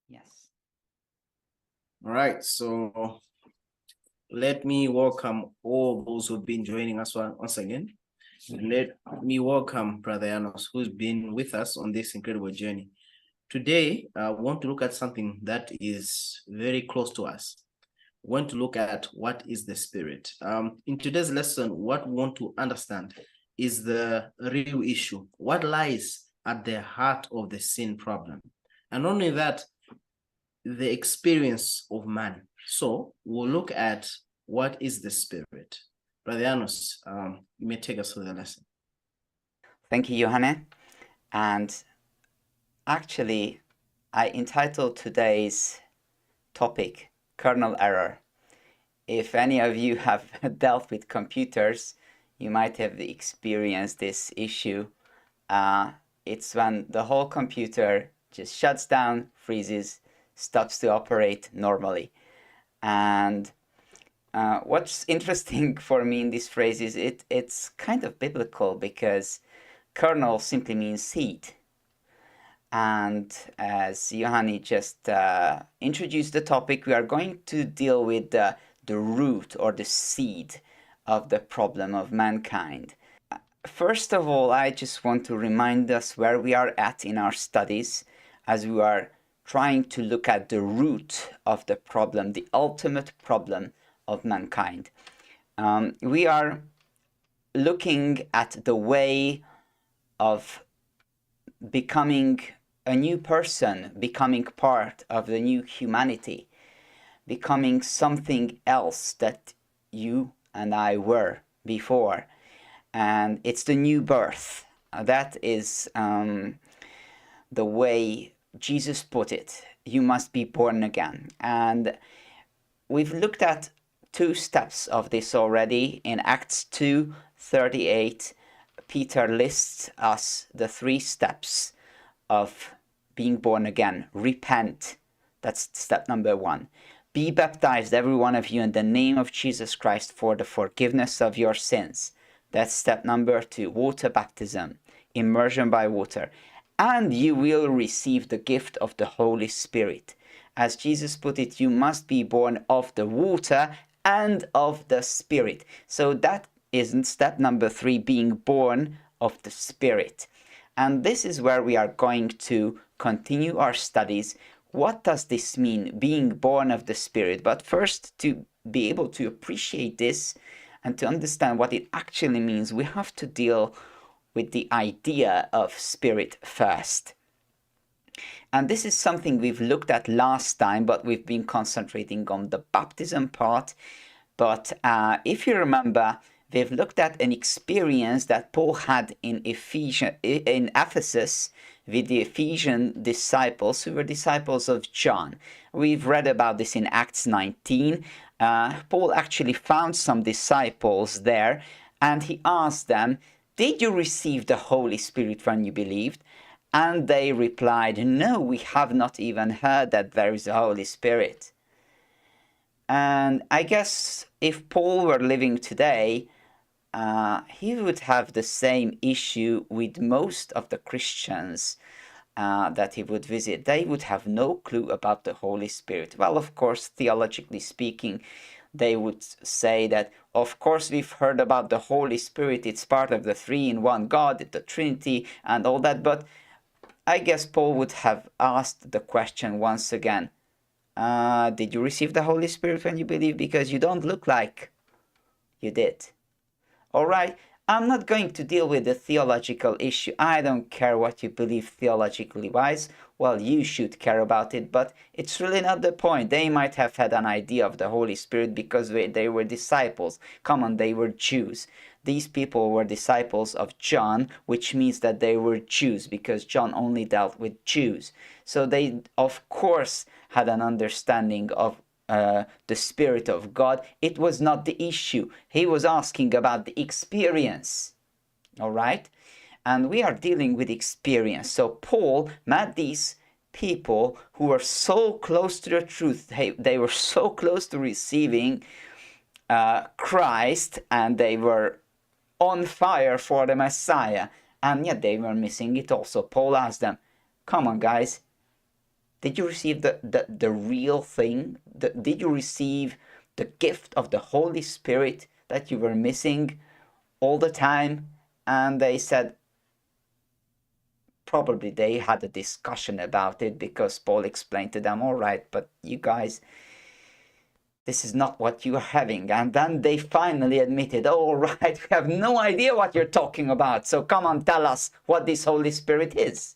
Yes. All right, so let me welcome all those who've been joining us once again. Let me welcome Brother Janos, who's been with us on this incredible journey. Today, I want to look at something that is very close to us. We want to look at what is the Spirit. In today's lesson, what we want to understand is the real issue. What lies at the heart of the sin problem? And not only that, the experience of man. So we'll look at what is the Spirit. Brother Janos, you may take us through the lesson. Thank you, Johanne. And actually, I entitled today's topic Kernel Error. If any of you have dealt with computers, you might have experienced this issue. It's when the whole computer just shuts down, freezes, stops to operate normally. And what's interesting for me in this phrase is it's kind of biblical, because kernel simply means seed. And as Johanni just introduced the topic, we are going to deal with the root or the seed of the problem of mankind. First of all, I just want to remind us where we are at in our studies as we are trying to look at the root of the problem, the ultimate problem of mankind. We are looking at the way of becoming a new person, becoming part of the new humanity, becoming something else that you and I were before. And it's the new birth. That is the way Jesus put it. You must be born again. And we've looked at 2 steps of this already. In Acts 2:38, Peter lists us the 3 steps of being born again. Repent. That's step number 1. Be baptized, every one of you, in the name of Jesus Christ for the forgiveness of your sins. That's step number 2. Water baptism. Immersion by water. And you will receive the gift of the Holy Spirit. As Jesus put it, you must be born of the water and of the Spirit. So that isn't step number 3, being born of the Spirit. And this is where we are going to continue our studies. What does this mean, being born of the Spirit? But first, to be able to appreciate this and to understand what it actually means, we have to deal with the idea of Spirit first. And this is something we've looked at last time, but we've been concentrating on the baptism part. But if you remember, we've looked at an experience that Paul had in Ephesus with the Ephesian disciples, who were disciples of John. We've read about this in Acts 19. Paul actually found some disciples there, and he asked them, "Did you receive the Holy Spirit when you believed?" And they replied, "No, we have not even heard that there is a Holy Spirit." And I guess if Paul were living today, he would have the same issue with most of the Christians that he would visit. They would have no clue about the Holy Spirit. Well, of course, theologically speaking, they would say that, of course, we've heard about the Holy Spirit. It's part of the 3-in-1 God, the Trinity, and all that. But I guess Paul would have asked the question once again, did you receive the Holy Spirit when you believe? Because you don't look like you did. All right, I'm not going to deal with the theological issue. I don't care what you believe theologically wise. Well, you should care about it, but it's really not the point. They might have had an idea of the Holy Spirit because they were disciples. Come on, they were Jews. These people were disciples of John, which means that they were Jews, because John only dealt with Jews. So they, of course, had an understanding of the Spirit of God. It was not the issue. He was asking about the experience. All right? And we are dealing with experience. So Paul met these people who were so close to the truth. They were so close to receiving Christ, and they were on fire for the Messiah. And yet they were missing it also. Paul asked them, "Come on, guys. Did you receive the real thing? Did you receive the gift of the Holy Spirit that you were missing all the time? And they said, probably they had a discussion about it, because Paul explained to them, all right, but you guys, this is not what you are having. And then they finally admitted, all right, we have no idea what you're talking about. So come on, tell us what this Holy Spirit is.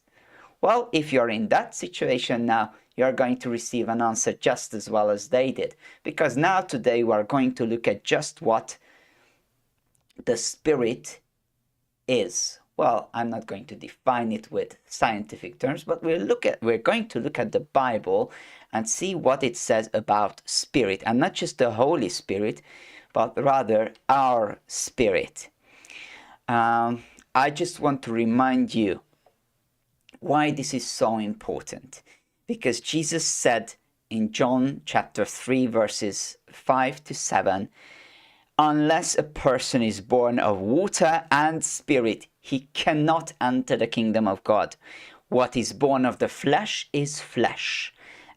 Well, if you're in that situation now, you're going to receive an answer just as well as they did. Because now today we are going to look at just what the Spirit is. Well, I'm not going to define it with scientific terms, but we're going to look at the Bible and see what it says about spirit, and not just the Holy Spirit, but rather our spirit. I just want to remind you why this is so important. Because Jesus said in John chapter 3, verses 5 to 7, unless a person is born of water and spirit, he cannot enter the kingdom of God. What is born of the flesh is flesh,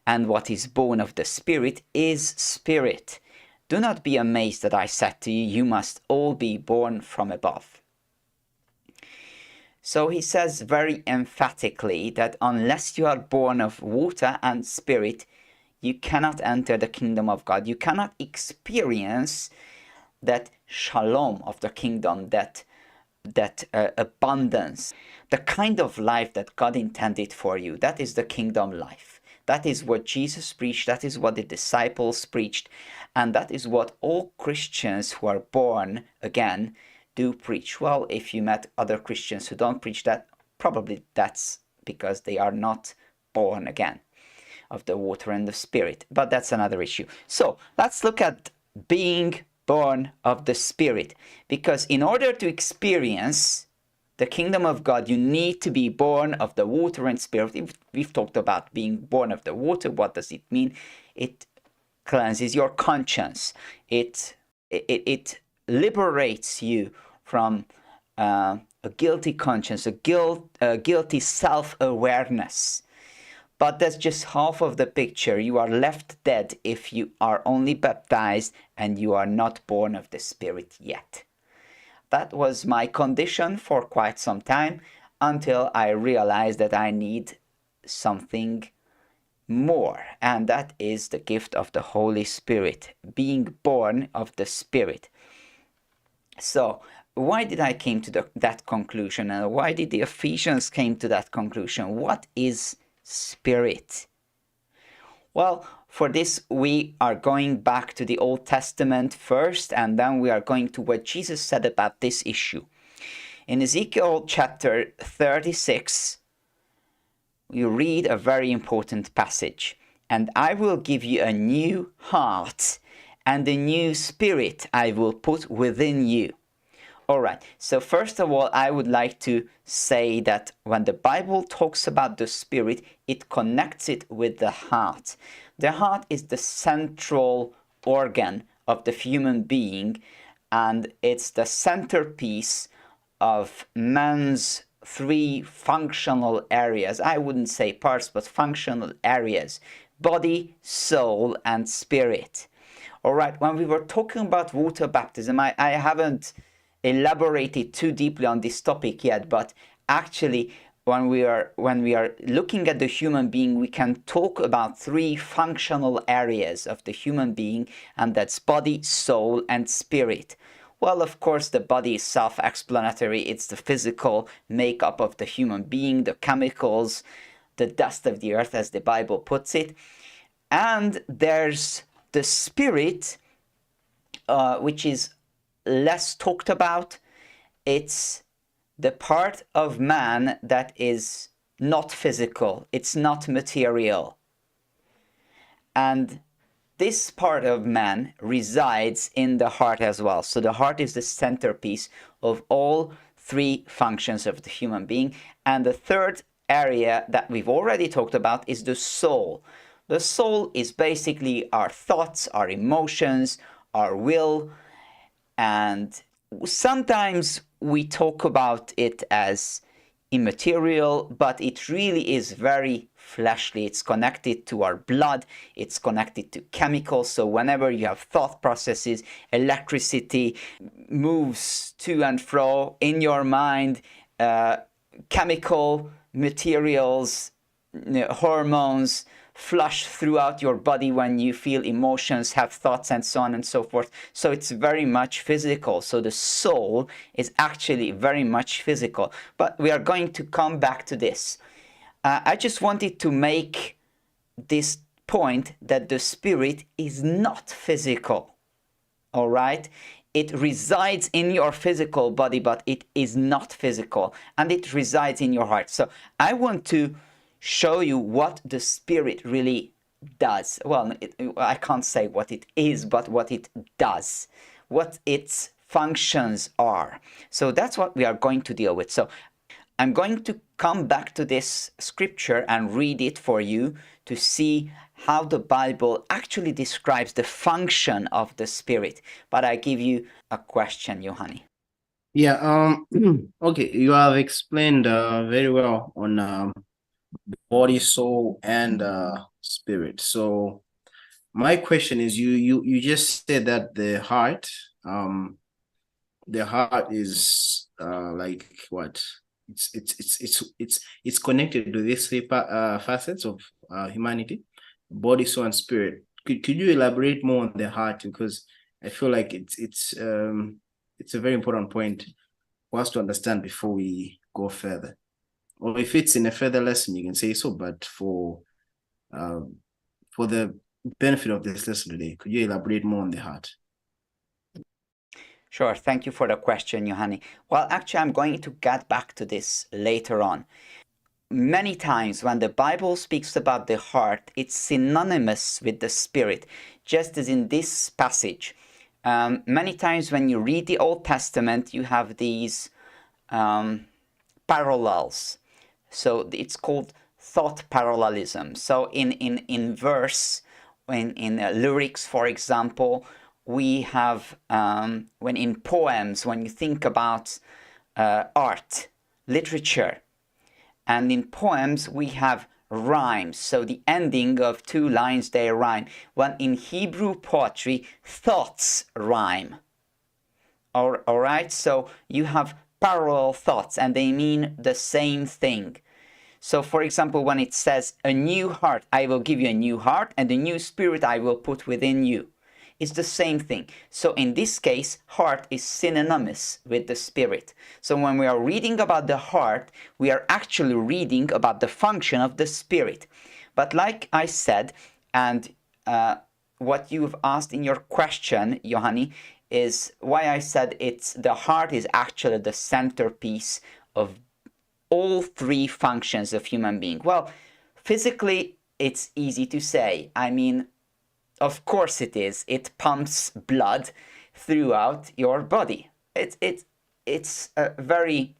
and what is born of the Spirit is spirit. Do not be amazed that I said to you, you must all be born from above. So he says very emphatically that unless you are born of water and spirit, you cannot enter the kingdom of God. You cannot experience that shalom of the kingdom, that abundance, the kind of life that God intended for you. That is the kingdom life. That is what Jesus preached. That is what the disciples preached. And that is what all Christians who are born again do preach. Well, if you met other Christians who don't preach that, probably that's because they are not born again of the water and the Spirit. But that's another issue. So let's look at being born of the Spirit. Because in order to experience the kingdom of God, you need to be born of the water and Spirit. We've talked about being born of the water. What does it mean? It cleanses your conscience. It liberates you from a guilty conscience, a guilty self-awareness. But that's just half of the picture. You are left dead if you are only baptized and you are not born of the Spirit yet. That was my condition for quite some time, until I realized that I need something more, and that is the gift of the Holy Spirit, being born of the Spirit. So why did I came to that conclusion, and why did the Ephesians came to that conclusion? What is spirit? Well, for this we are going back to the Old Testament first, and then we are going to what Jesus said about this issue. In Ezekiel chapter 36, we read a very important passage. And I will give you a new heart, and a new spirit I will put within you. All right, so first of all, I would like to say that when the Bible talks about the Spirit, it connects it with the heart. The heart is the central organ of the human being, and it's the centerpiece of man's three functional areas. I wouldn't say parts, but functional areas: body, soul, and spirit. All right, when we were talking about water baptism, I haven't elaborated too deeply on this topic yet, but actually when we are looking at the human being, we can talk about three functional areas of the human being, and that's body, soul, and spirit. Well, of course, the body is self-explanatory. It's the physical makeup of the human being, the chemicals, the dust of the earth, as the Bible puts it. And there's the spirit, which is less talked about. It's the part of man that is not physical, it's not material. And this part of man resides in the heart as well. So the heart is the centerpiece of all three functions of the human being. And the third area that we've already talked about is the soul. The soul is basically our thoughts, our emotions, our will, and sometimes we talk about it as immaterial, but it really is very fleshly. It's connected to our blood, it's connected to chemicals. So whenever you have thought processes, electricity moves to and fro in your mind, chemical materials, hormones flush throughout your body when you feel emotions, have thoughts, and so on and so forth. So it's very much physical. So the soul is actually very much physical. But we are going to come back to this. I just wanted to make this point that the spirit is not physical. All right? It resides in your physical body, but it is not physical, and it resides in your heart. So I want to show you what the spirit really does. Well, I can't say what it is, but what it does, what its functions are. So that's what we are going to deal with. So I'm going to come back to this scripture and read it for you to see how the Bible actually describes the function of the spirit. But I give you a question, Johanni. Yeah, okay, you have explained very well on body, soul, and spirit. So my question is, you just said that the heart is like what? It's connected to these three facets of humanity: body, soul, and spirit. Could you elaborate more on the heart? Because I feel like it's a very important point for us to understand before we go further. Or if it's in a further lesson, you can say so. But for the benefit of this lesson today, could you elaborate more on the heart? Sure, thank you for the question, Johanni. Well, actually, I'm going to get back to this later on. Many times when the Bible speaks about the heart, it's synonymous with the spirit, just as in this passage. Many times when you read the Old Testament, you have these parallels. So it's called thought parallelism. So in verse, in lyrics, for example, we have, when in poems, when you think about art, literature, and in poems we have rhymes. So the ending of two lines, they rhyme. When in Hebrew poetry, thoughts rhyme. All right, so you have parallel thoughts and they mean the same thing. So for example, when it says a new heart, I will give you a new heart, and a new spirit I will put within you, it's the same thing. So in this case, heart is synonymous with the spirit. So when we are reading about the heart, we are actually reading about the function of the spirit. But like I said, and what you've asked in your question, Johanni, is why I said it's the heart is actually the centerpiece of all three functions of human being. Well, physically, it's easy to say. I mean, of course it is. It pumps blood throughout your body. It's very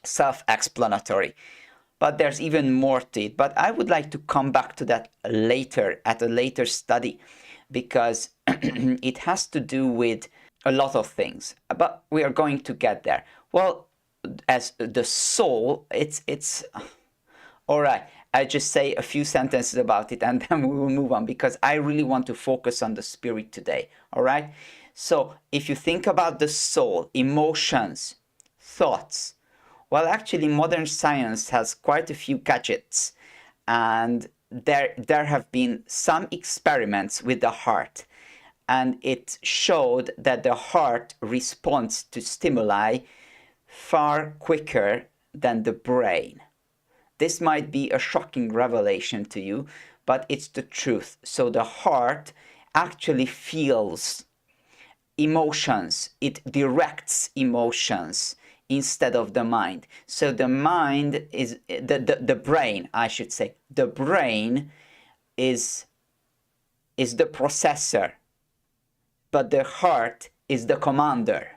self-explanatory. But there's even more to it. But I would like to come back to that later, at a later study, because it has to do with a lot of things. But we are going to get there. Well, as the soul, it's all right. I just say a few sentences about it and then we will move on, because I really want to focus on the spirit today. All right. So if you think about the soul, emotions, thoughts, well, actually, modern science has quite a few gadgets, and there have been some experiments with the heart, and it showed that the heart responds to stimuli far quicker than the brain. This might be a shocking revelation to you, but it's the truth. So the heart actually feels emotions, it directs emotions instead of the mind. So the mind is the brain, I should say. The brain is the processor, but the heart is the commander.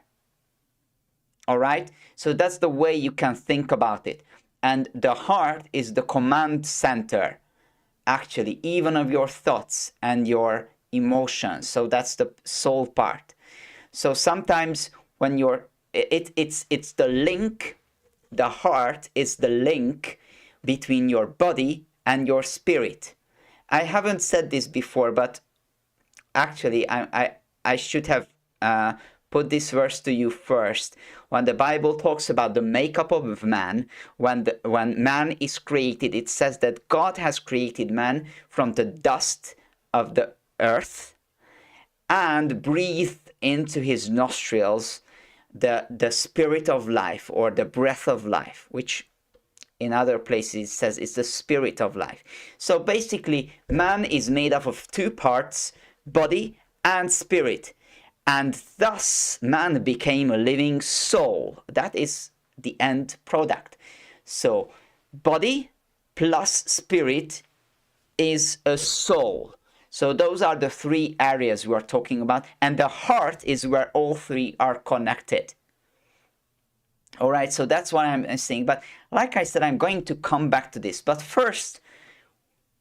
All right? So that's the way you can think about it. And the heart is the command center, actually, even of your thoughts and your emotions. So that's the soul part. So sometimes when you're, it's the link the heart is the link between your body and your spirit. I haven't said this before, but actually I should have put this verse to you first. When the Bible talks about the makeup of man, when man is created, it says that God has created man from the dust of the earth and breathed into his nostrils the spirit of life, or the breath of life, which in other places it says it's the spirit of life. So basically, man is made up of two parts, body and spirit. And thus man became a living soul. That is the end product. So body plus spirit is a soul. So those are the three areas we are talking about. And the heart is where all three are connected. All right, so that's what I'm saying. But like I said, I'm going to come back to this. But first,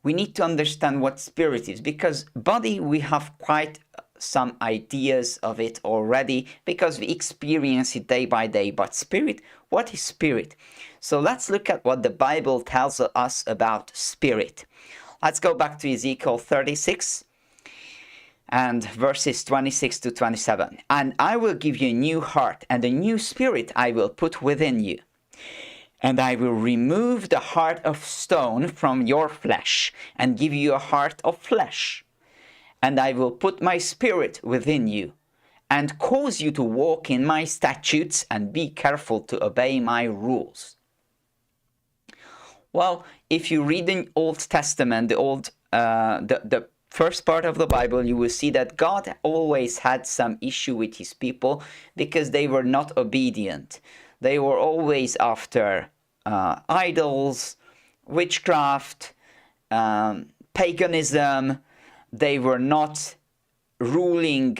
we need to understand what spirit is, because body, we have quite some ideas of it already because we experience it day by day. But spirit, what is spirit? So let's look at what the Bible tells us about spirit. Let's go back to Ezekiel 36 and verses 26 to 27. And I will give you a new heart, and a new spirit I will put within you. And I will remove the heart of stone from your flesh and give you a heart of flesh. And I will put my spirit within you and cause you to walk in my statutes and be careful to obey my rules. Well, if you read the Old Testament, the first part of the Bible, you will see that God always had some issue with his people because they were not obedient. They were always after idols, witchcraft, paganism. They were not ruling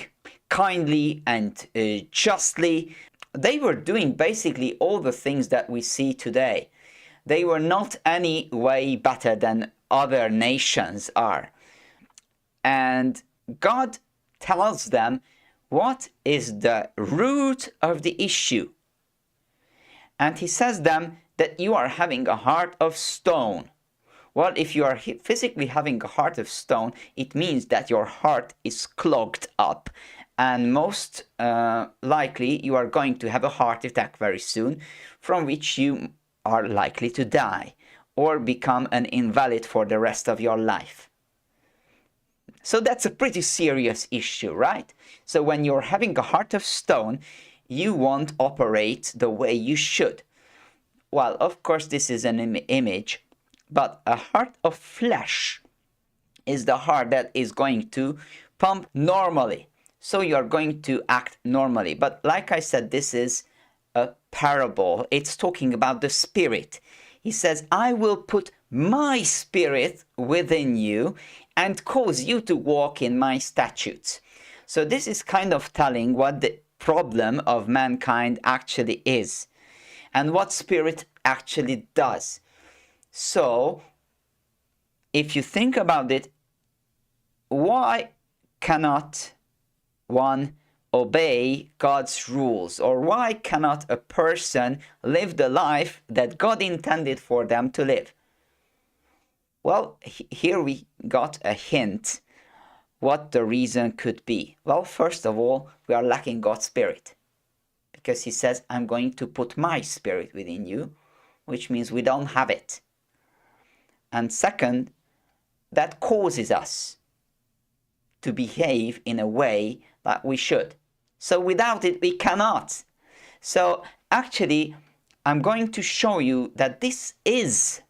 kindly and justly. They were doing basically all the things that we see today. They were not any way better than other nations are. And God tells them what is the root of the issue. And he says them that you are having a heart of stone. Well, if you are physically having a heart of stone, it means that your heart is clogged up. And most likely you are going to have a heart attack very soon, from which you are likely to die or become an invalid for the rest of your life. So that's a pretty serious issue, right? So when you're having a heart of stone, you won't operate the way you should. Well, of course, this is an image, but a heart of flesh is the heart that is going to pump normally. So you're going to act normally. But like I said, this is a parable. It's talking about the spirit. He says, I will put my spirit within you and cause you to walk in my statutes. So this is kind of telling what the problem of mankind actually is and what spirit actually does. So if you think about it, why cannot one obey God's rules? Or why cannot a person live the life that God intended for them to live? Well, here we got a hint what the reason could be. Well, first of all, we are lacking God's spirit, because he says, I'm going to put my spirit within you, which means we don't have it. And second, that causes us to behave in a way that we should. So without it, we cannot. So actually, I'm going to show you that this is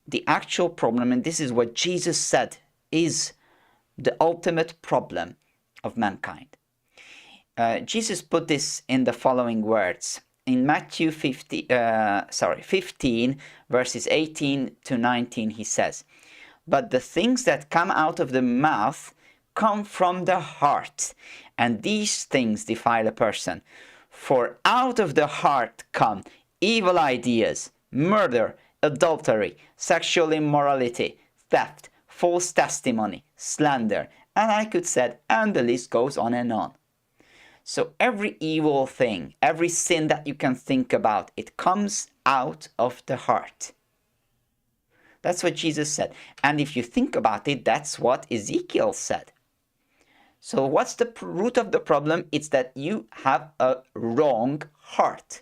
the actual problem, and this is what Jesus said is the ultimate problem of mankind. Jesus put this in the following words. In Matthew 15, verses 18 to 19, he says, but the things that come out of the mouth come from the heart, and these things defile a person. For out of the heart come evil ideas, murder, adultery, sexual immorality, theft, false testimony, slander, and I could say, and the list goes on and on. So every evil thing, every sin that you can think about, it comes out of the heart. That's what Jesus said. And if you think about it, that's what Ezekiel said. So what's the root of the problem? It's that you have a wrong heart.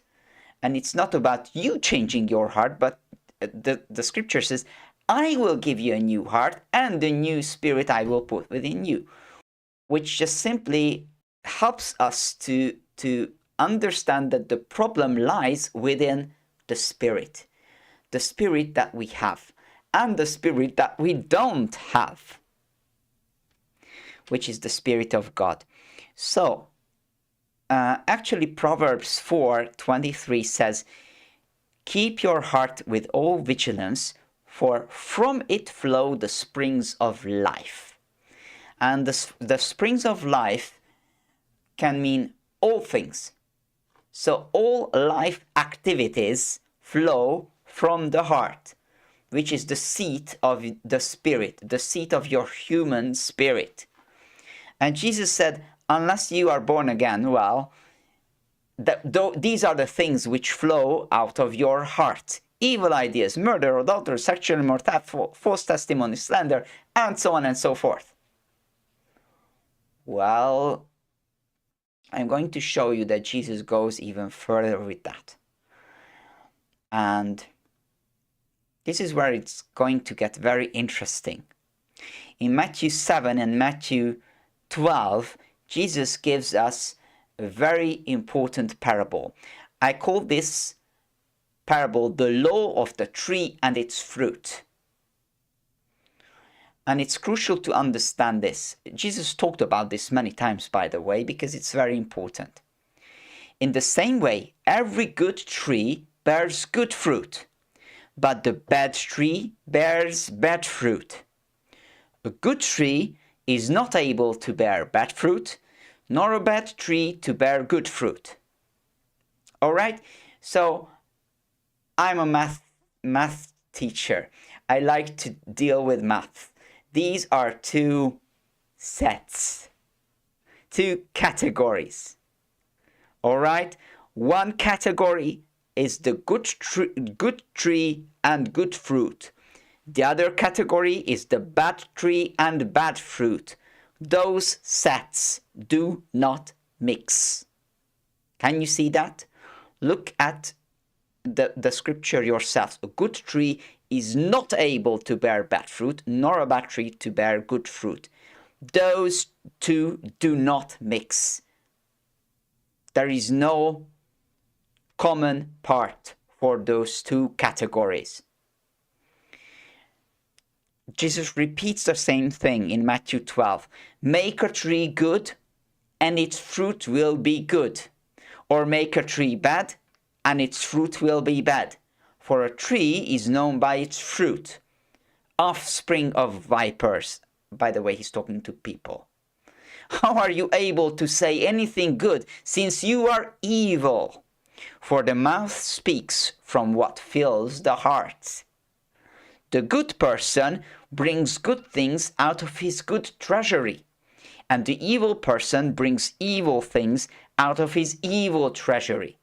And it's not about you changing your heart, but the scripture says, I will give you a new heart and a new spirit I will put within you. Which just simply helps us to understand that the problem lies within the spirit that we have and the spirit that we don't have, which is the Spirit of God. So actually Proverbs 4:23 says, keep your heart with all vigilance, for from it flow the springs of life. And the springs of life can mean all things. So all life activities flow from the heart, which is the seat of the spirit, the seat of your human spirit. And Jesus said, unless you are born again, well, these are the things which flow out of your heart. Evil ideas, murder, adultery, sexual immorality, false testimony, slander, and so on and so forth. Well, I'm going to show you that Jesus goes even further with that. And this is where it's going to get very interesting. In Matthew 7 and Matthew 12, Jesus gives us a very important parable. I call this parable the law of the tree and its fruit. And it's crucial to understand this. Jesus talked about this many times, by the way, because it's very important. In the same way, every good tree bears good fruit, but the bad tree bears bad fruit. A good tree is not able to bear bad fruit, nor a bad tree to bear good fruit. All right? So I'm a math teacher. I like to deal with math. These are two sets, two categories. All right? One category is the good tree and good fruit. The other category is the bad tree and bad fruit. Those sets do not mix. Can you see that? Look at the scripture yourself. A good tree is not able to bear bad fruit, nor a bad tree to bear good fruit. Those two do not mix. There is no common part for those two categories. Jesus repeats the same thing in Matthew 12. Make a tree good, and its fruit will be good. Or make a tree bad, and its fruit will be bad. For a tree is known by its fruit. Offspring of vipers. By the way, he's talking to people. How are you able to say anything good, since you are evil? For the mouth speaks from what fills the heart. The good person brings good things out of his good treasury, and the evil person brings evil things out of his evil treasury.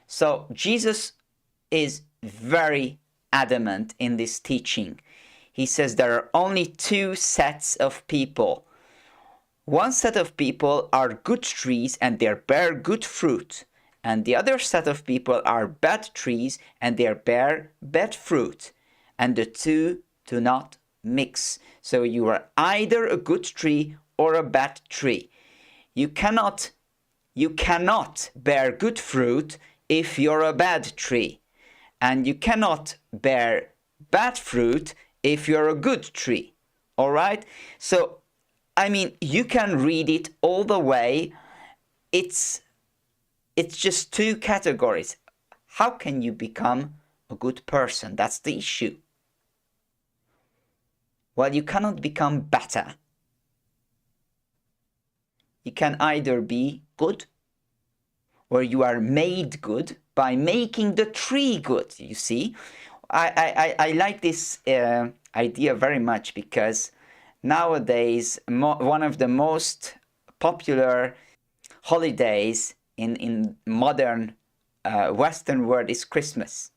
So Jesus is very adamant in this teaching. He says there are only two sets of people. One set of people are good trees and they bear good fruit. And the other set of people are bad trees and they bear bad fruit. And the two do not mix. So you are either a good tree or a bad tree. You cannot bear good fruit if you're a bad tree. And you cannot bear bad fruit if you're a good tree. All right? So, I mean, you can read it all the way. It's just two categories. How can you become a good person? That's the issue. Well, you cannot become better. You can either be good or you are made good by making the tree good, you see. I like this idea very much because nowadays one of the most popular holidays in modern Western word is Christmas.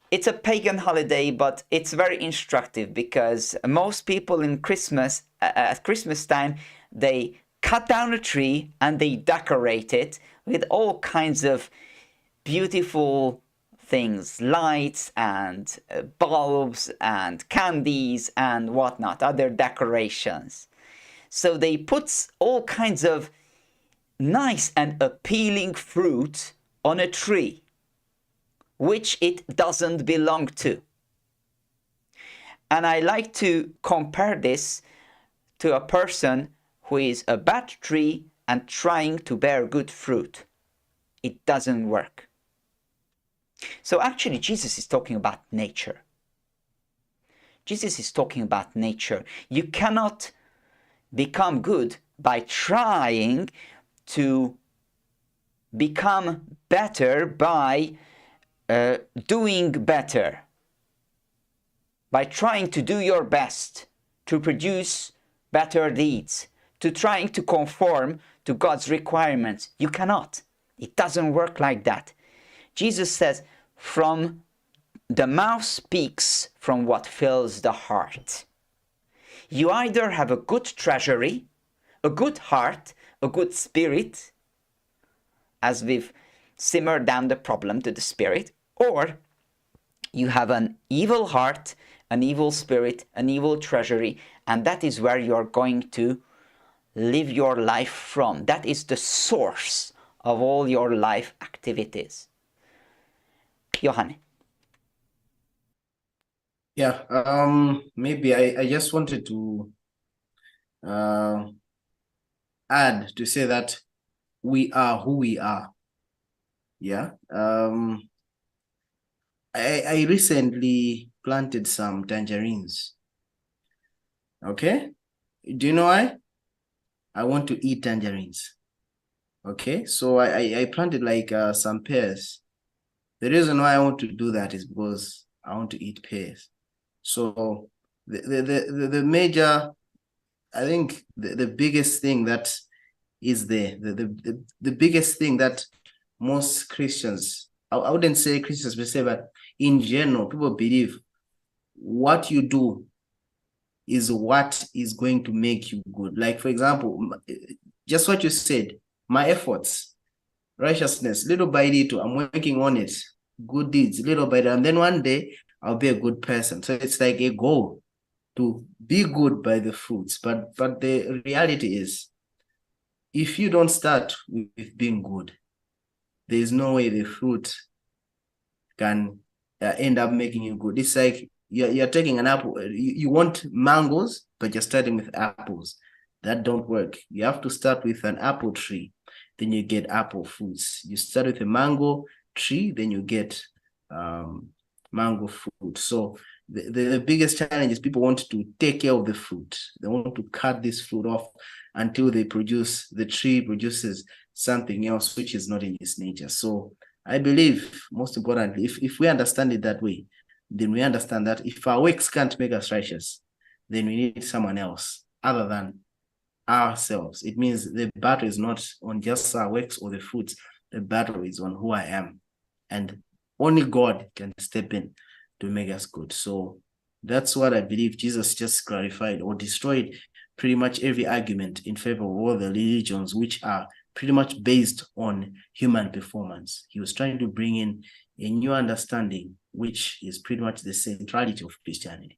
It's a pagan holiday, but it's very instructive because most people in Christmas, at Christmas time, they cut down a tree and they decorate it with all kinds of beautiful things, lights and bulbs and candies and whatnot, other decorations. So they put all kinds of nice and appealing fruit on a tree, which it doesn't belong to. And I like to compare this to a person who is a bad tree and trying to bear good fruit. It doesn't work. So actually, Jesus is talking about nature. Jesus is talking about nature. You cannot become good by trying to become better by doing better, by trying to do your best to produce better deeds, to trying to conform to God's requirements. You cannot. It doesn't work like that. Jesus says, from the mouth speaks from what fills the heart. You either have a good treasury, a good heart, a good spirit, as we've simmered down the problem to the spirit, or you have an evil heart, an evil spirit, an evil treasury, and that is where you're going to live your life from. That is the source of all your life activities. Johanne. Yeah, maybe I just wanted to add to say that we are who we are. Yeah. I recently planted some tangerines. Okay. Do you know why? I want to eat tangerines. Okay. So I planted like some pears. The reason why I want to do that is because I want to eat pears. So the major, I think the biggest thing that is there, the biggest thing that most Christians, I wouldn't say Christians per se, but in general, people believe what you do is what is going to make you good. Like, for example, just what you said, my efforts, righteousness, little by little, I'm working on it, good deeds, little by little, and then one day I'll be a good person. So it's like a goal to be good by the fruits. But the reality is, if you don't start with being good, there is no way the fruit can end up making you good. It's like you're taking an apple. You want mangoes, but you're starting with apples. That don't work. You have to start with an apple tree, then you get apple fruits. You start with a mango tree, then you get mango fruit. So the biggest challenge is people want to take care of the fruit. They want to cut this fruit off until the tree produces something else which is not in its nature. So I believe, most importantly, if we understand it that way, then we understand that if our works can't make us righteous, then we need someone else other than ourselves. It means the battle is not on just our works or the fruits. The battle is on who I am. And only God can step in to make us good. So that's what I believe Jesus just clarified or destroyed pretty much every argument in favor of all the religions which are pretty much based on human performance. He was trying to bring in a new understanding, which is pretty much the centrality of Christianity.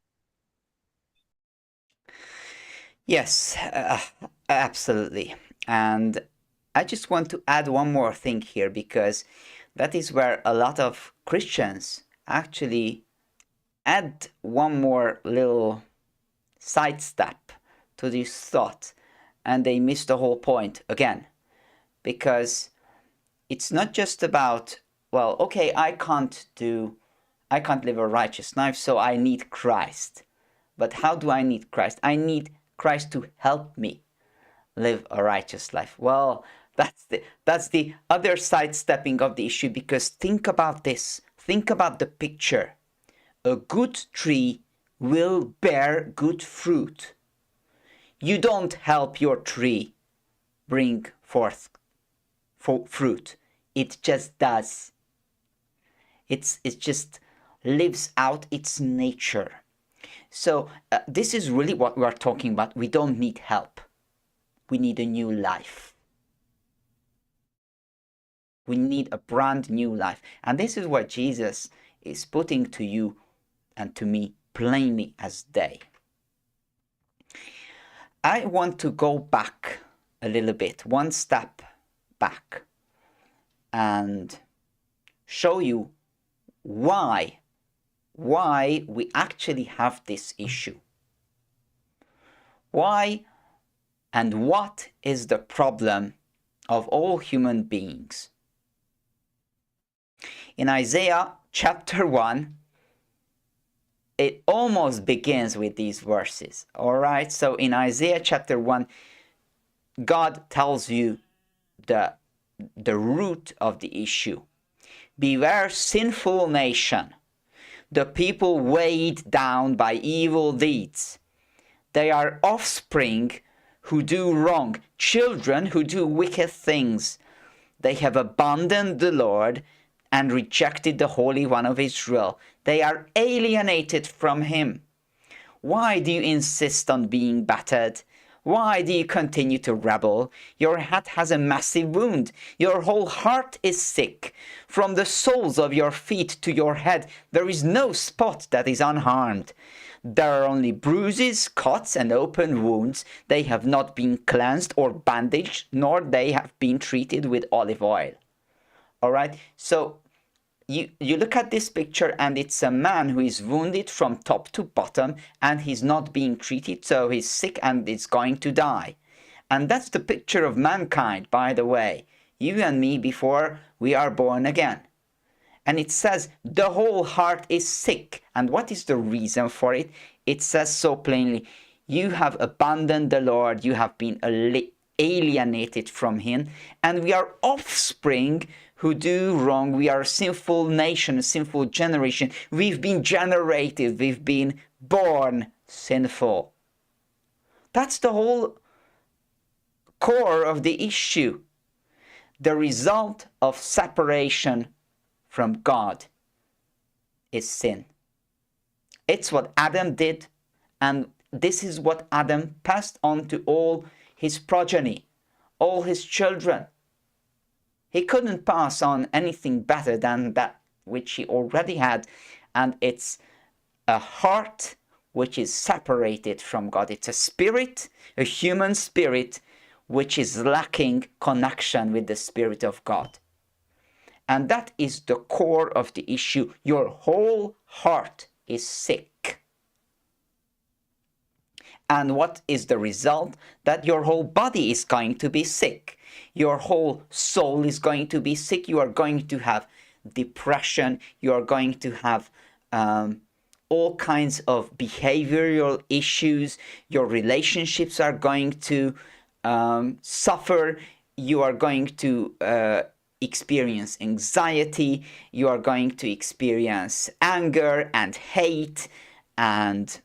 Yes, absolutely. And I just want to add one more thing here, because that is where a lot of Christians actually add one more little sidestep to this thought, and they miss the whole point again. Because it's not just about, well, okay, I can't live a righteous life, so I need Christ. But how do I need Christ? I need Christ to help me live a righteous life. Well, that's the other sidestepping of the issue, because think about this. Think about the picture. A good tree will bear good fruit. You don't help your tree bring forth fruit. It just does. It just lives out its nature. So this is really what we are talking about. We don't need help. We need a new life. We need a brand new life. And this is what Jesus is putting to you and to me plainly as day. I want to go back a little bit, one step back, and show you why we actually have this issue. Why and what is the problem of all human beings? In Isaiah chapter 1, it almost begins with these verses. All right, so in Isaiah chapter 1, God tells you the root of the issue. Beware, sinful nation, the people weighed down by evil deeds. They are offspring who do wrong, children who do wicked things. They have abandoned the Lord and rejected the Holy One of Israel. They are alienated from him. Why do you insist on being battered? Why do you continue to rebel? Your head has a massive wound. Your whole heart is sick. From the soles of your feet to your head, there is no spot that is unharmed. There are only bruises, cuts, and open wounds. They have not been cleansed or bandaged, nor they have been treated with olive oil. All right, so you look at this picture and it's a man who is wounded from top to bottom and he's not being treated, so he's sick and is going to die. And that's the picture of mankind, by the way. You and me before we are born again. And it says the whole heart is sick. And what is the reason for it? It says so plainly, you have abandoned the Lord, you have been alienated from him, and we are offspring who do wrong. We are a sinful nation, a sinful generation. We've been generated, we've been born sinful. That's the whole core of the issue. The result of separation from God is sin. It's what Adam did, and this is what Adam passed on to all his progeny, all his children. He couldn't pass on anything better than that which he already had, and it's a heart which is separated from God. It's a spirit, a human spirit, which is lacking connection with the Spirit of God. And that is the core of the issue. Your whole heart is sick. And what is the result? That your whole body is going to be sick. Your whole soul is going to be sick. You are going to have depression. You are going to have all kinds of behavioral issues. Your relationships are going to suffer. You are going to experience anxiety. You are going to experience anger and hate and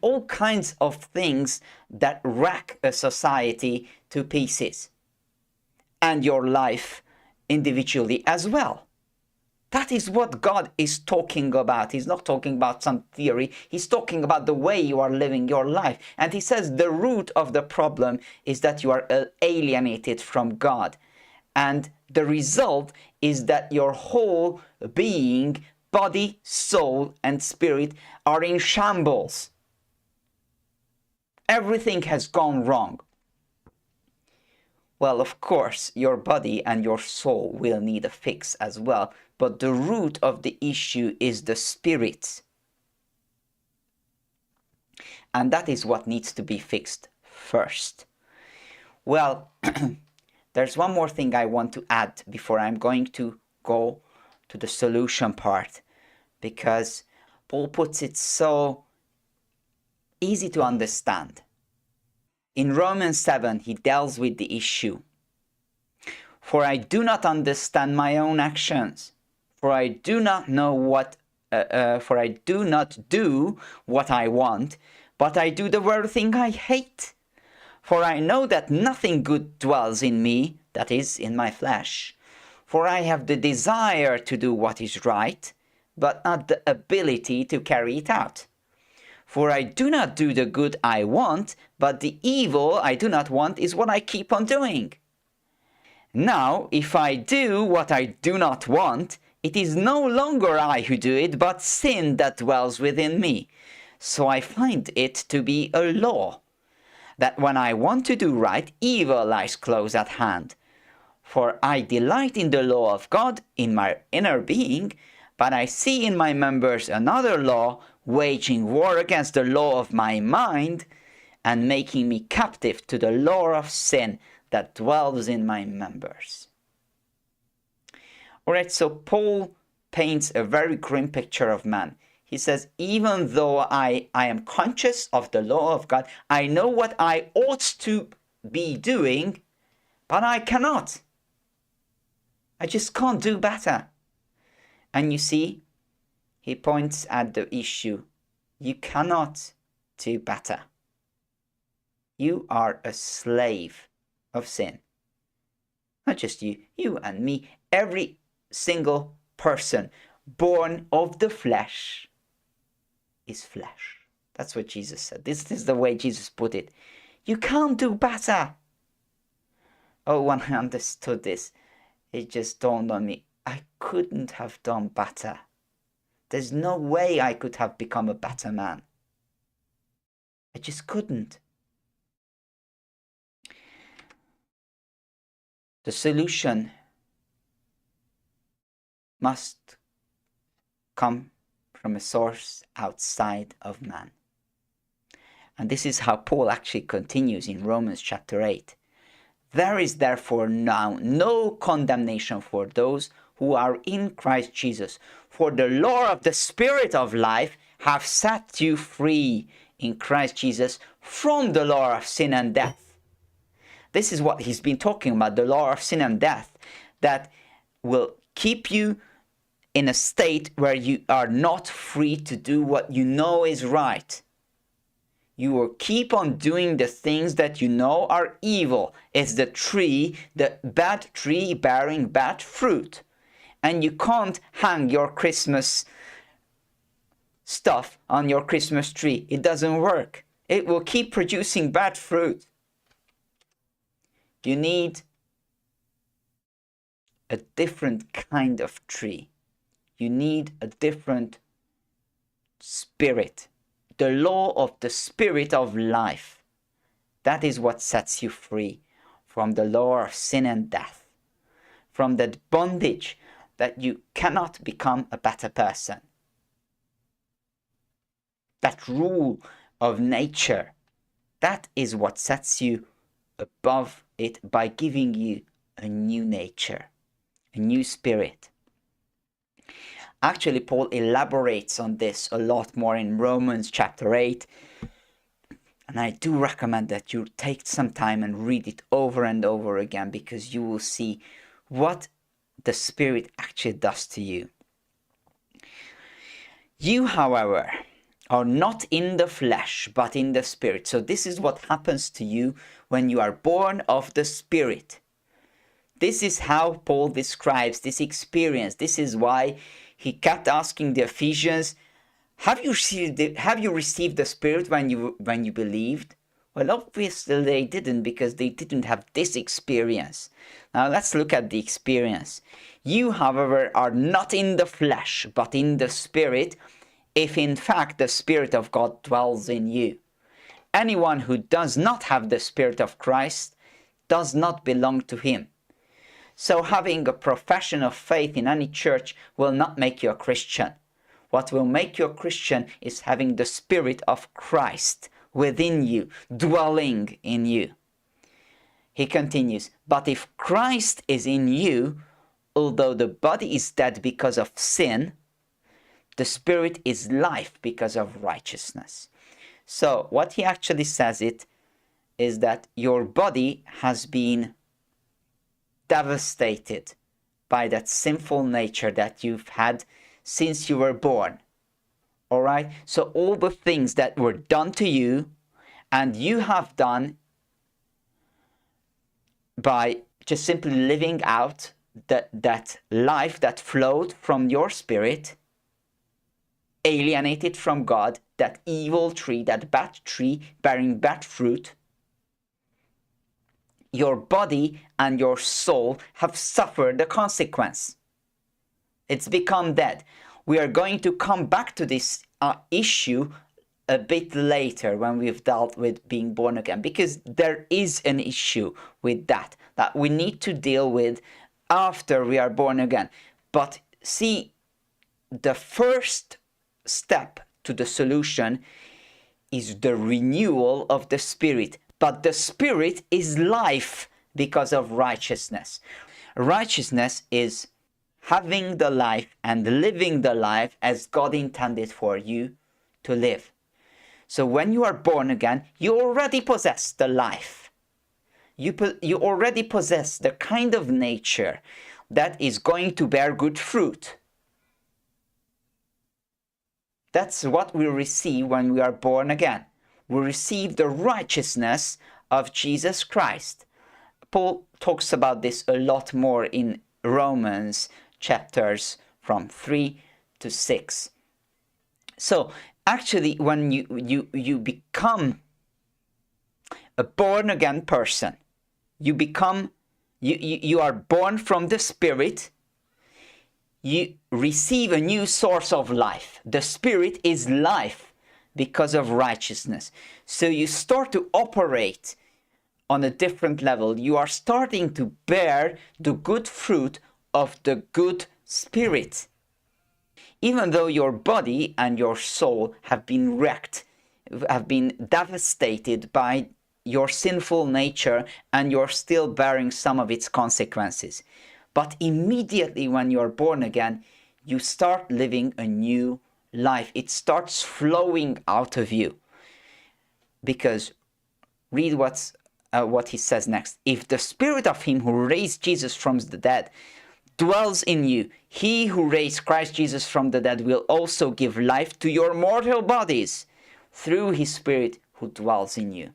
all kinds of things that wreck a society to pieces, and your life individually as well. That is what God is talking about. He's not talking about some theory. He's talking about the way you are living your life. And he says the root of the problem is that you are alienated from God. And the result is that your whole being, body, soul, and spirit are in shambles. Everything has gone wrong. Well, of course, your body and your soul will need a fix as well, but the root of the issue is the spirit. And that is what needs to be fixed first. Well, there's one more thing I want to add before I'm going to go to the solution part, because Paul puts it so easy to understand. In Romans 7, he deals with the issue. For I do not understand my own actions, for I do not know for I do not do what I want, but I do the very thing I hate. For I know that nothing good dwells in me, that is, in my flesh. For I have the desire to do what is right, but not the ability to carry it out. For I do not do the good I want, but the evil I do not want is what I keep on doing. Now, if I do what I do not want, it is no longer I who do it, but sin that dwells within me. So I find it to be a law, that when I want to do right, evil lies close at hand. For I delight in the law of God in my inner being, but I see in my members another law, waging war against the law of my mind, and making me captive to the law of sin that dwells in my members. Alright, so Paul paints a very grim picture of man. He says, even though I am conscious of the law of God, I know what I ought to be doing, but I cannot. I just can't do better. And you see, he points at the issue. You cannot do better. You are a slave of sin. Not just you, you and me, every single person born of the flesh is flesh. That's what Jesus said. This is the way Jesus put it. You can't do better. Oh, when I understood this, it just dawned on me, I couldn't have done better. There's no way I could have become a better man. I just couldn't. The solution must come from a source outside of man. And this is how Paul actually continues in Romans chapter 8. There is therefore now no condemnation for those who are in Christ Jesus. For the law of the Spirit of life have set you free in Christ Jesus from the law of sin and death. This is what he's been talking about, the law of sin and death, that will keep you in a state where you are not free to do what you know is right. You will keep on doing the things that you know are evil. It's the tree, the bad tree bearing bad fruit. And you can't hang your Christmas stuff on your Christmas tree. It doesn't work. It will keep producing bad fruit. You need a different kind of tree. You need a different spirit. The law of the Spirit of life. That is what sets you free from the law of sin and death. From that bondage that you cannot become a better person. That rule of nature. That is what sets you above it by giving you a new nature, a new spirit. Actually, Paul elaborates on this a lot more in Romans chapter 8. And I do recommend that you take some time and read it over and over again, because you will see what the Spirit actually does to you. You, however, are not in the flesh, but in the Spirit. So this is what happens to you when you are born of the Spirit. This is how Paul describes this experience. This is why he kept asking the Ephesians, have you received the Spirit when you believed? Well, obviously they didn't, because they didn't have this experience. Now let's look at the experience. You, however, are not in the flesh, but in the Spirit, if in fact the Spirit of God dwells in you. Anyone who does not have the Spirit of Christ does not belong to him. So having a profession of faith in any church will not make you a Christian. What will make you a Christian is having the Spirit of Christ within you, dwelling in you. He continues, but if Christ is in you, although the body is dead because of sin, the Spirit is life because of righteousness. So what he actually says is that your body has been devastated by that sinful nature that you've had since you were born. All right? So all the things that were done to you and you have done by just simply living out that life that flowed from your spirit, alienated from God, that evil tree, that bad tree bearing bad fruit, your body and your soul have suffered the consequence. It's become dead. We are going to come back to this issue a bit later when we've dealt with being born again, because there is an issue with that we need to deal with after we are born again. But see, the first step to the solution is the renewal of the spirit. But the spirit is life because of righteousness. Righteousness is having the life and living the life as God intended for you to live. So when you are born again, you already possess the life. You already possess the kind of nature that is going to bear good fruit. That's what we receive when we are born again. We receive the righteousness of Jesus Christ. Paul talks about this a lot more in Romans chapters from 3 to 6. So actually, when you become a born again person, you are born from the Spirit. You receive a new source of life. The Spirit is life because of righteousness. So you start to operate on a different level. You are starting to bear the good fruit of the good Spirit. Even though your body and your soul have been wrecked, have been devastated by your sinful nature, and you're still bearing some of its consequences. But immediately when you're born again, you start living a new life. It starts flowing out of you. Because read what he says next. If the spirit of him who raised Jesus from the dead dwells in you, he who raised Christ Jesus from the dead will also give life to your mortal bodies through his spirit who dwells in you.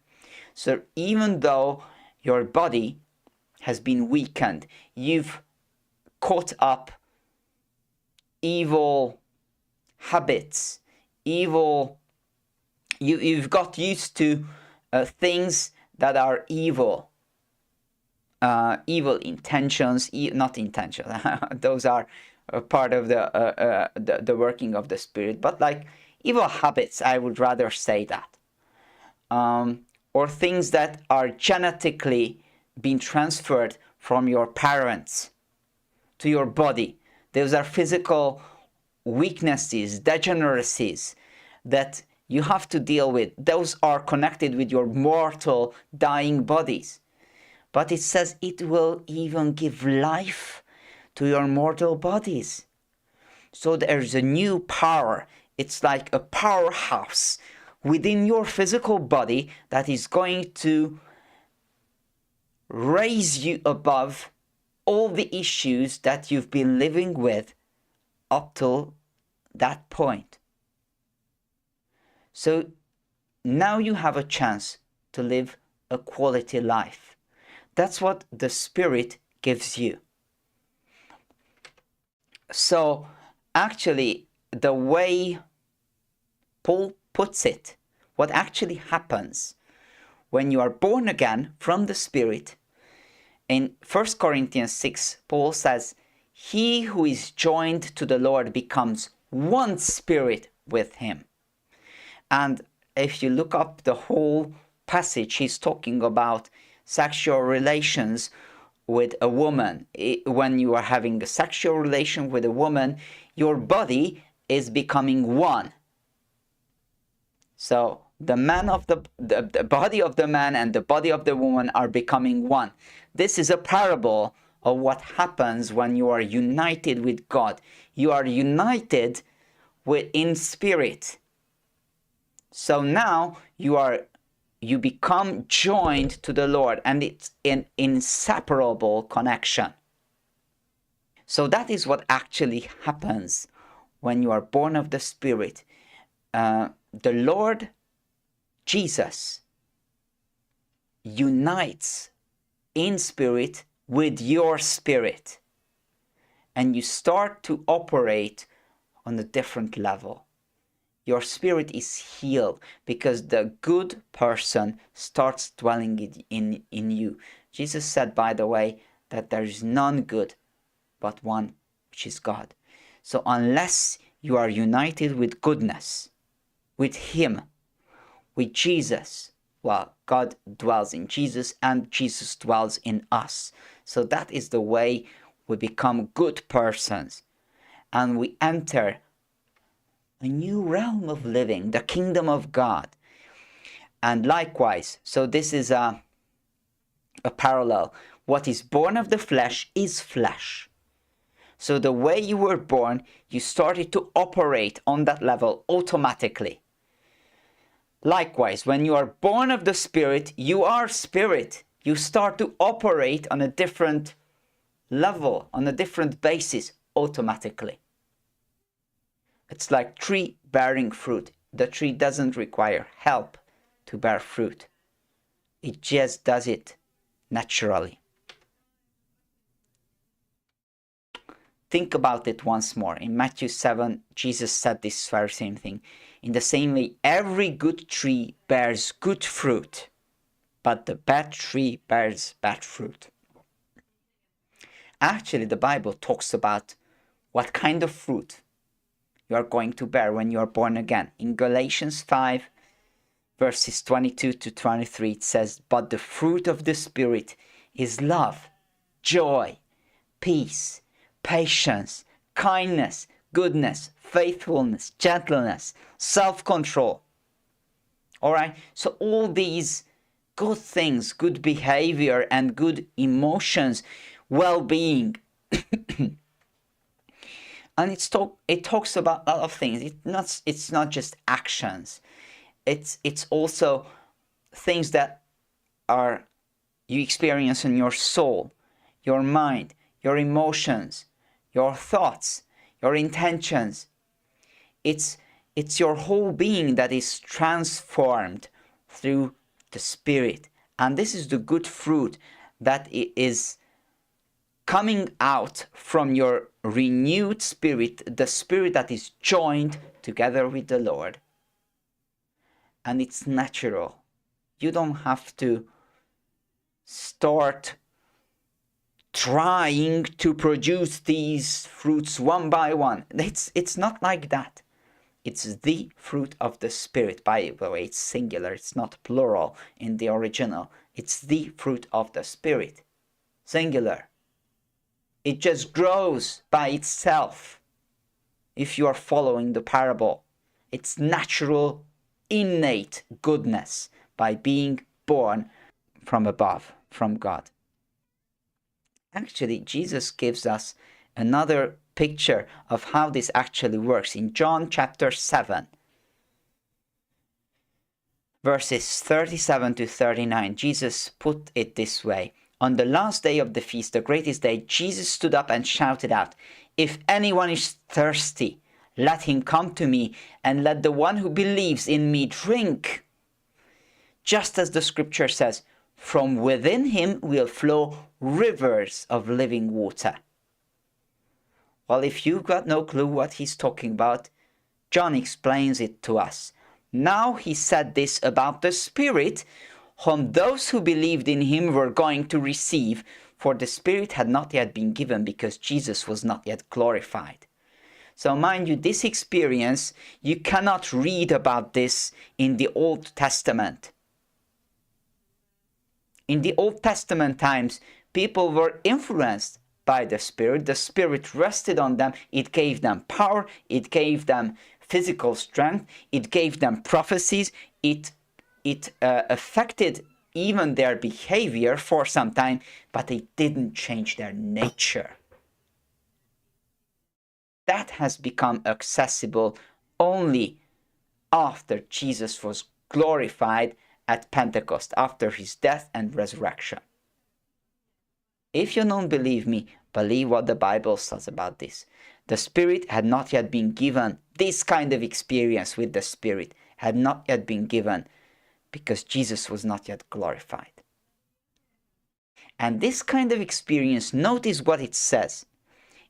So even though your body has been weakened, you've caught up evil habits, you've got used to things that are evil, evil intentions, not intentions, those are part of the working of the Spirit, but like evil habits, I would rather say that. Or things that are genetically being transferred from your parents to your body. Those are physical weaknesses, degeneracies that you have to deal with. Those are connected with your mortal, dying bodies. But it says it will even give life to your mortal bodies. So there's a new power. It's like a powerhouse within your physical body that is going to raise you above all the issues that you've been living with up till that point. So now you have a chance to live a quality life. That's what the Spirit gives you. So actually, the way Paul puts it, what actually happens when you are born again from the Spirit, in 1 Corinthians 6, Paul says, he who is joined to the Lord becomes one spirit with him. And if you look up the whole passage, he's talking about sexual relations with a woman. When you are having a sexual relation with a woman, your body is becoming one. So the man of the body of the man and the body of the woman are becoming one. This is a parable of what happens when you are united with God. You are united in spirit. So now you become joined to the Lord, and it's an inseparable connection. So that is what actually happens when you are born of the Spirit. The Lord Jesus unites in spirit with your spirit. and you start to operate on a different level. Your spirit is healed because the good person starts dwelling in you. Jesus said, by the way, that there is none good but one, which is God. So unless you are united with goodness, with Him, with Jesus, well, God dwells in Jesus and Jesus dwells in us. So that is the way we become good persons and we enter a new realm of living, the kingdom of God. And likewise, so this is a parallel. What is born of the flesh is flesh. So the way you were born, you started to operate on that level automatically. Likewise, when you are born of the Spirit, you are spirit. You start to operate on a different level, on a different basis automatically. It's like tree bearing fruit. The tree doesn't require help to bear fruit. It just does it naturally. Think about it once more. In Matthew 7, Jesus said this very same thing. In the same way, every good tree bears good fruit, but the bad tree bears bad fruit. Actually, the Bible talks about what kind of fruit you are going to bear when you are born again. In Galatians 5, verses 22 to 23, it says, "But the fruit of the Spirit is love, joy, peace, patience, kindness, goodness, faithfulness, gentleness, self-control." All right, so all these good things, good behavior and good emotions, well-being, and it talks about a lot of things. It's not just actions. It's also things that are you experience in your soul, your mind, your emotions, your thoughts, your intentions. It's your whole being that is transformed through the Spirit. And this is the good fruit that is coming out from your renewed spirit, the spirit that is joined together with the Lord. And it's natural. You don't have to start trying to produce these fruits one by one. It's not like that. It's the fruit of the Spirit. By the way, it's singular. It's not plural in the original. It's the fruit of the Spirit. Singular. It just grows by itself. If you are following the parable, it's natural, innate goodness by being born from above, from God. Actually, Jesus gives us another picture of how this actually works. In John chapter 7, verses 37 to 39, Jesus put it this way. On the last day of the feast, the greatest day, Jesus stood up and shouted out, "If anyone is thirsty, let him come to me, and let the one who believes in me drink. Just as the scripture says, from within him will flow rivers of living water." Well, if you've got no clue what he's talking about, John explains it to us. Now he said this about the Spirit, whom those who believed in him were going to receive, for the Spirit had not yet been given because Jesus was not yet glorified. So mind you, this experience, you cannot read about this in the Old Testament. In the Old Testament times, people were influenced by the Spirit. The Spirit rested on them. It gave them power. It gave them physical strength. It gave them prophecies. It affected even their behavior for some time, but it didn't change their nature. That has become accessible only after Jesus was glorified at Pentecost, after his death and resurrection. If you don't believe me, believe what the Bible says about this. The Spirit had not yet been given. This kind of experience with the Spirit had not yet been given because Jesus was not yet glorified. And this kind of experience, notice what it says.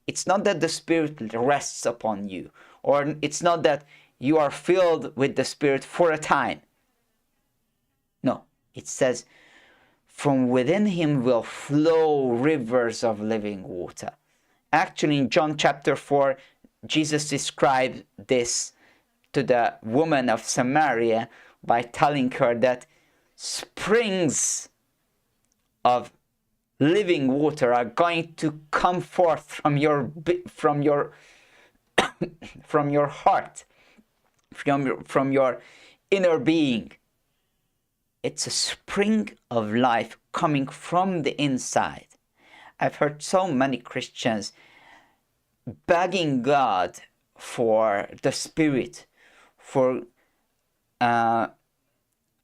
It's not that the Spirit rests upon you, or it's not that you are filled with the Spirit for a time. No, it says, from within him will flow rivers of living water. Actually, in John chapter 4, Jesus described this to the woman of Samaria by telling her that springs of living water are going to come forth from your heart, from your inner being. It's a spring of life coming from the inside. I've heard so many Christians begging God for the Spirit, for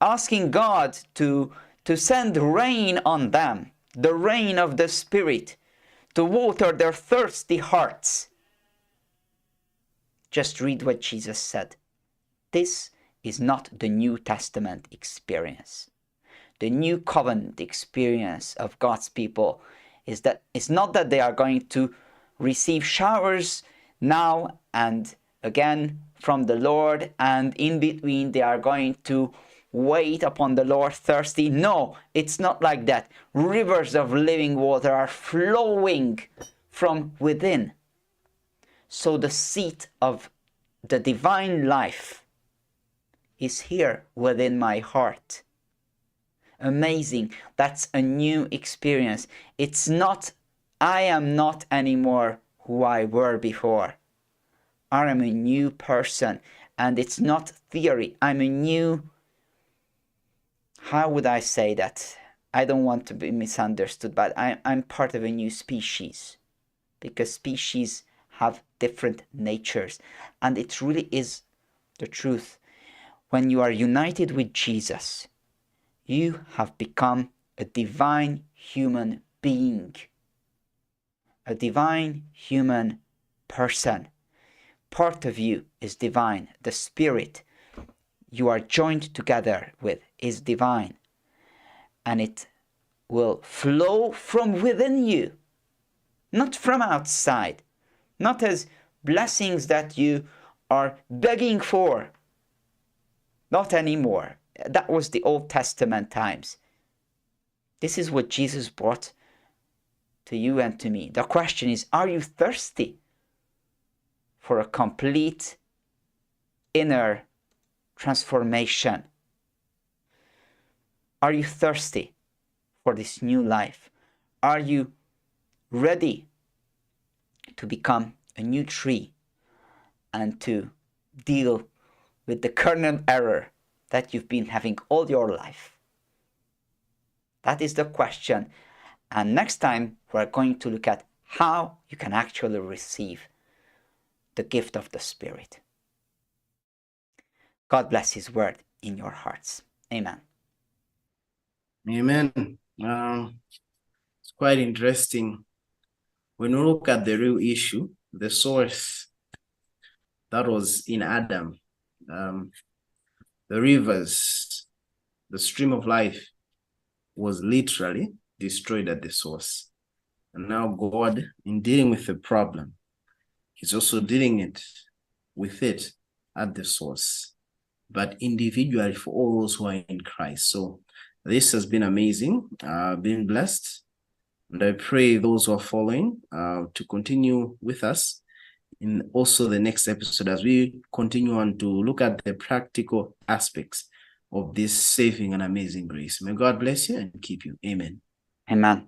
asking God to send rain on them, the rain of the Spirit, to water their thirsty hearts. Just read what Jesus said. This is not the New Testament experience. The new covenant experience of God's people is that it's not that they are going to receive showers now and again from the Lord, and in between they are going to wait upon the Lord thirsty. No, it's not like that. Rivers of living water are flowing from within. So the seat of the divine life is here within my heart. Amazing. That's a new experience. It's not, I am not anymore who I were before. I am a new person, and it's not theory. I'm a new, how would I say that? I don't want to be misunderstood, but I'm part of a new species, because species have different natures, and it really is the truth. When you are united with Jesus, you have become a divine human being, a divine human person. Part of you is divine. The Spirit you are joined together with is divine, and it will flow from within you, not from outside, not as blessings that you are begging for. Not anymore. That was the Old Testament times. This is what Jesus brought to you and to me. The question is, are you thirsty for a complete inner transformation? Are you thirsty for this new life? Are you ready to become a new tree and to deal with the kernel error that you've been having all your life? That is the question. And next time we're going to look at how you can actually receive the gift of the Spirit. God bless His word in your hearts. Amen. Amen. It's quite interesting. When we look at the real issue, the source that was in Adam, the rivers, the stream of life was literally destroyed at the source. And now God, in dealing with the problem, He's also dealing with it at the source, but individually for all those who are in Christ. So this has been amazing, been blessed. And I pray those who are following to continue with us in also the next episode as we continue on to look at the practical aspects of this saving and amazing grace. May God bless you and keep you. Amen. Amen.